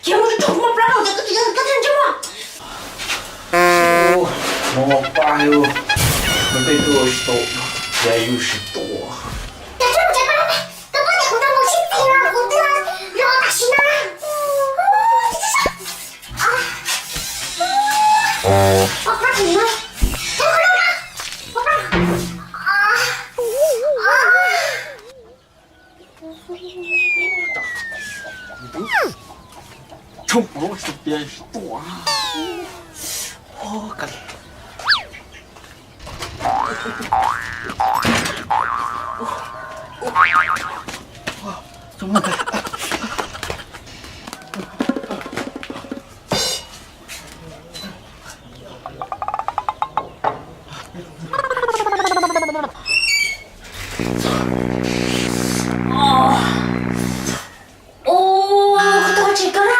Ces mus rau kuv mos plab no ces koj tsis yog koj thiaj ntsej muag. Mos mos plab yus, nws tej tug tsis tau, yus tsis tau. Tshoob kuv lub tsis tias tsis tuaj. Ua, koj tuaj tsis kawg na.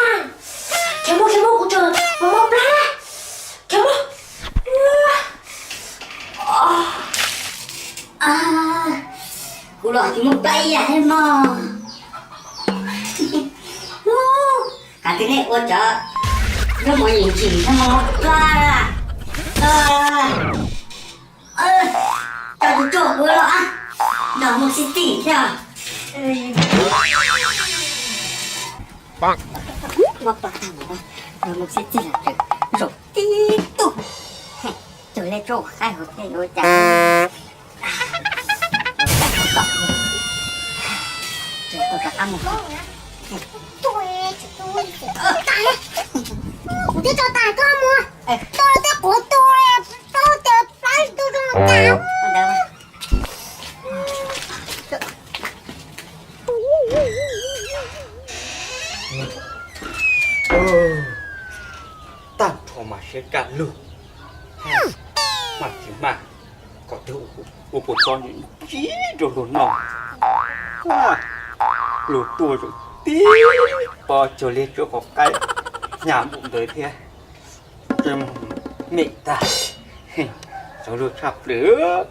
Khiav mus, khiav mus, kuv tseem mos mos plab na. Khiav mus. Kuv los tsis muaj plab ib yam thiab mog. Kav twg nej ua cov zaub mov yim tsim thiab mos mos plab. Coj tus tshuaj kuv los, nrog mus sib txig thiab. Muab plab tag mus, nrog mus sib txig los tseem zaum tib tug. Tus li tsuas qaib hauv thiab yuav ua cas. Kuv twb tso tas koj mus, tau tej quav tu, tau tej plab tu zoo cas. Tag nrho mas siab kaj lug, mas tsis mas kom twg ua puas txo ntsib rau luag noj. Luag tuaj zaum tib pob cuag li tsuas qhov qaib hnyav npaum ntawd thiab. Mem tag, txaus luag tshaj plaws.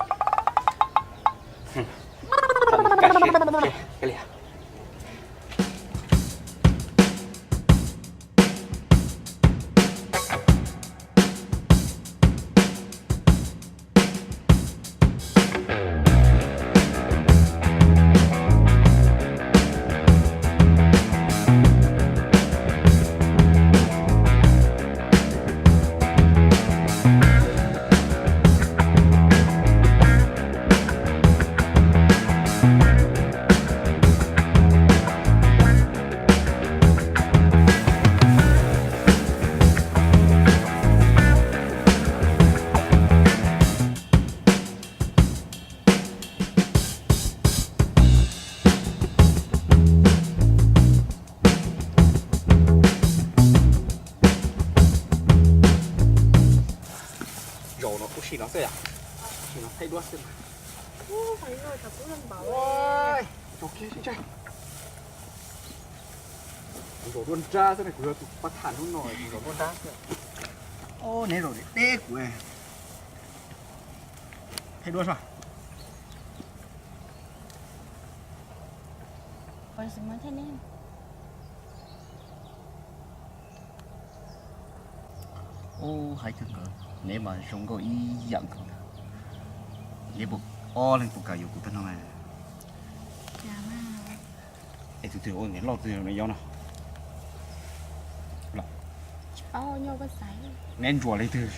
Zaum no kuv sim no xwb yom, sim no thaij duab xwb mas. Zaum kiag sib ntshe. Kuv zaum duab nrab xwb ne, kuv yog tus pab tham hnub no kuv zaum duab nrab xwb. Neb zaum deb deb kuv. Thaij duab soj. Ub, hais kawg nkaus, neb mas zoo nkauj ib yam nkaus. Neb puas, ob leeg puas kam yuav kuv tag no na? Es tus twg ua niam loj tus no nyob no? Neb ntsuas leej twg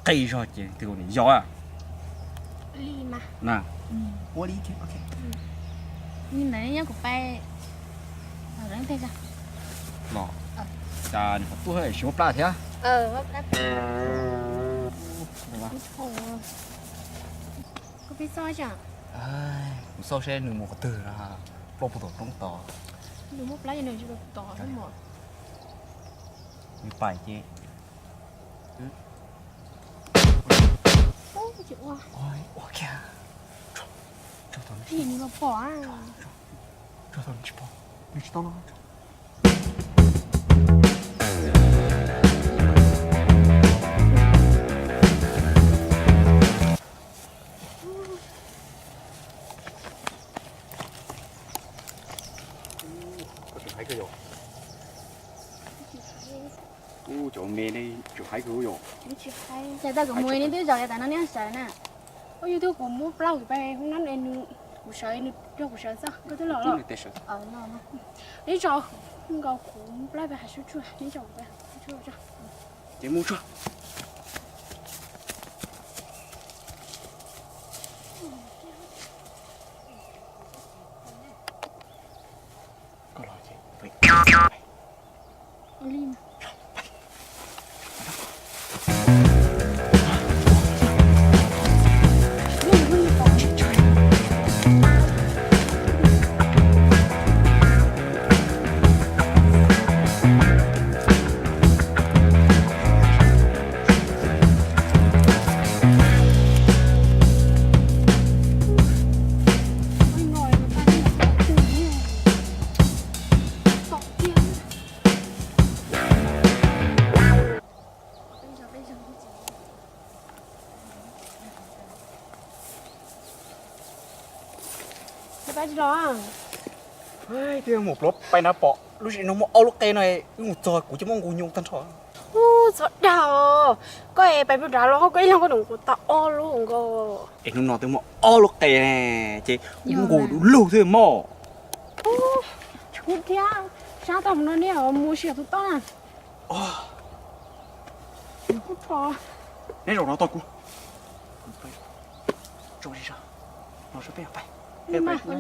qi zog ces leej twg ua niam yau na. Ua li, cas nws qhov tuaj tsis muaj plab thiab. Kuv xauj seb nws mus qhov twg no, plaub puag tom roob tod. Nws pais ces ua kiag. Tso tau nws tsis pom, nws tsis tau los. Tsis hais. Cas tau kuv mus neb twb zaum li tas no neb sawv na. Ua yus twb kuv muab plab kuv pais hoob nab es nws, kuv sawv nws rau kuv sawv xwb koj twb los los. Neb tso, nkaus kuv muab plab pais hav sub tsuag neb tso kuv pais hav sub tsuag. Ces mus tsuag. Peb tsis los. Twb mus pluav pais na pom lub zim no muaj ob lub qe no, wb mus txog kuv coj muab nqus nyuj tag nrho. Ub, txhob dag, koj es pais pem nrad los koj ib leeg koj nqus tau ob lub nkaus. Es hnub no twb muaj ob lub qe ne, ces wb nqus du lug xwb mog. Tsis kub thiab, sab tau hauv no ne, mus sim tus toj na. Neb zaum no tos kuv. Tso zis, no peb pais. Peb mus tso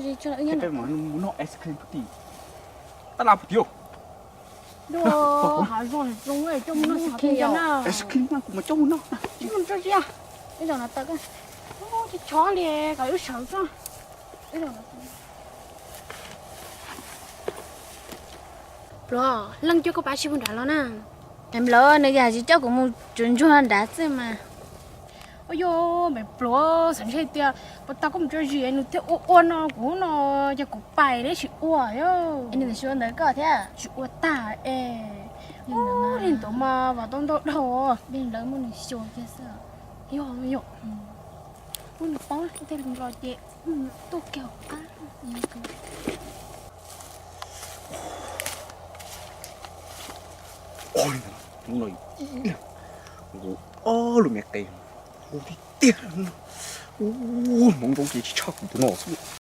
zis, peb mus noj ice cream puag tim. Tab laj puag tim. Hav zoov zoo coj mus noj ice cream na, kuv mas coj mus noj. Tsis mus tso zis, ib zaum no tawm koj. Tsis tshov li, kom wb sawv tso. Pluav, leej coj koj pab sib pug nrad los na. Nplawv nws yam tsis coj kuv mus tsuas ntsuag nrad xwb mas. Ua yog me pluav xav ntshe tias puas tau koj mus tso zis nws thiaj ua ua no kuv no, yog kuv pais neb tsis ua. Nws tsis ua ntawd koj thiab. Tsis ua tag es. Li ntawd mas vam tau ntau dhau. Li ntawd muaj nws xyuas kiag xwb. Yog yog. Muab nws paub tej lus los ces tuaj kiag hauv qab. Hnub no ib leeg nqus ob lub me qe, nqus tiag tiag. Ub, hmoov ntoo ces tsis tshaj kuv tus no xwb.